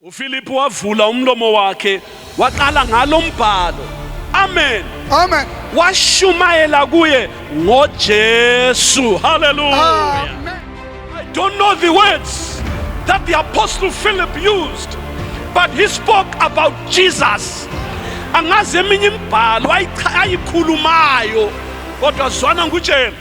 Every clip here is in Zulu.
UFilipu wavula umlomo wakhe waqala ngalo mbhalo. Amen. Amen. Washumayela kuye ngoJesu. Hallelujah. Amen. I don't know the words that the apostle Philip used, but he spoke about Jesus. Angazi eminye imibhalo ayikhulumayo kodwa zwana ngikutshela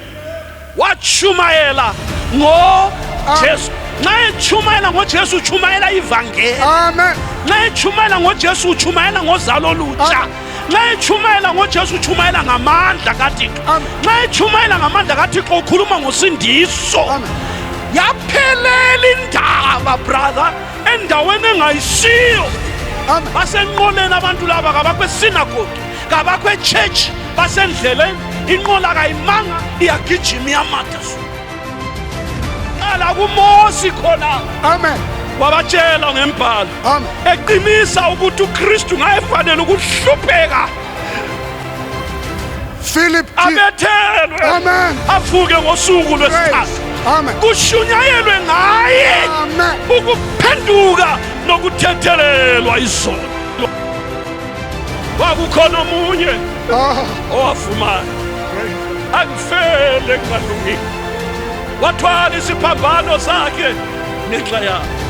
watshumayela ngoJesu. Nxa etshumayela ngoJesu utshumayela ivangeli. Amen. Nxa etshumayela ngoJesu utshumayela ngozalo olutsha. Nxa etshumayela ngoJesu utshumayela ngamandla kaThixo. Amen. Nxa etshumayela ngamandla kaThixo ukhuluma ngosindiso. Amen. Yaphelela indaba brother endaweni engayisiyo. Amen. Basenqoleni abantu laba kabakho esinagogi, kabakho echurch, basendleleni inqola kayimanga iyagijima iyamatha. Qala kuMosi khona Amen. wabatshela ngembhalo Amen. eqinisa ukuthi uKristu ngayefanele ukuhlupheka Philip did. abethelwe Amen. avuke ngosuku lwesithathu Amen. kushunyayelwe ngaye Amen. ukuphenduka nokuthethelelwa izono. Kwakukhona omunye Ah, owavumayo angifele kungalungile, wathwala isiphambano sakhe ngenxa yakhe.